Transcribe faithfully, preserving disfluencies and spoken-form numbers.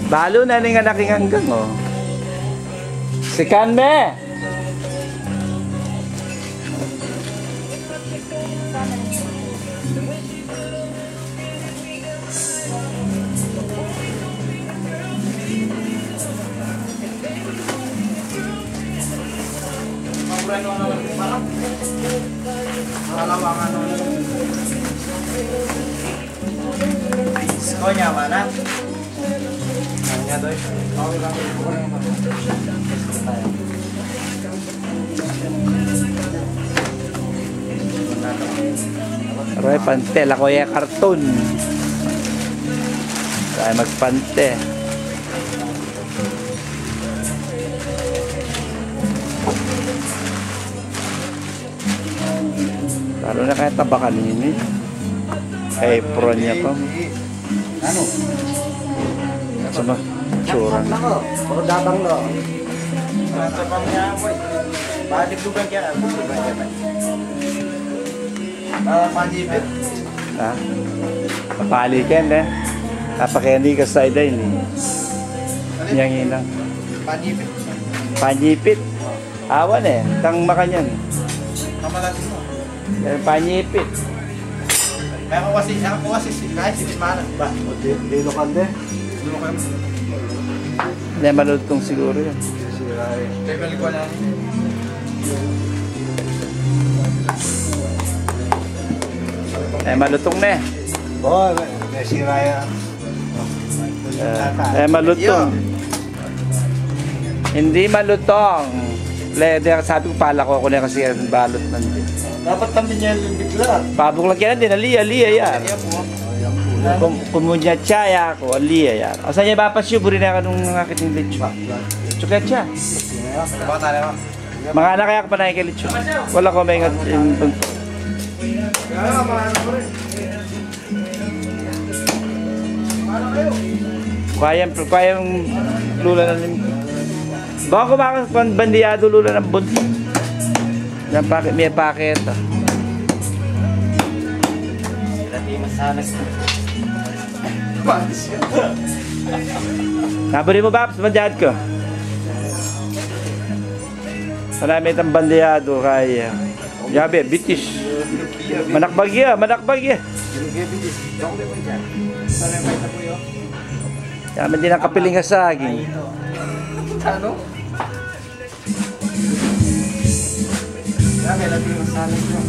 Balu na ning anak ing anggang, o. Sikan me! Sekonya mana? Sekonya tuh. Aray, pante, lako ya karton. Tayo magpante. Lalo na kaya tabakan ini. Kaya apron ya pa. Ano? Sama. Tsura na. Ako, puro dabang lo. Balik lugan kaya, lugan kaya. Ah, panipit. Ha? Papali ken, e. Apa keni ka sa ida ini? Yang ina. Panipit. Panipit. Awan, e. Tang makanyan. Kamalas mo. Yan, panipit. Kaya ko kasi, kaya ko kasi, si, kahit si Timana. Ba, o, di, di lo kande. Di lo kande. Ne, malutong siguro yan. Sira, e. Teka, ko na. E, malutong ne. O, ne, sira yan. E, e, malutong. Hindi malutong. Le, de, sabi ko, palako ku ne kasi yan, balot nandin. Dapat tambi niya yung bigla. Pabuklat kaya nandin, ali, ali, yan. Ayan po. Kum-, kumunya siya, ya ku, ali, yan. Asa niya bapas yu, buri na kanung nakit yung lechon. Tsuka siya. Baka tayo. Mga anak kaya ku pa na yung lechon. Wala ko maingat yung Kaya, kaya lula na rin. Baka kumakas pan bandiyado lula ng bunti. Ng pakit, may pakit, ah. Naburi mo, Paps? Bandiyado ka? Wala, may tang bandiyado, kaya. Yabe, bitis. Manakbag ya, manakbag ya. Kaya man din ang kapiling nga saging. Ano? Kaya may lagi ng salad ko.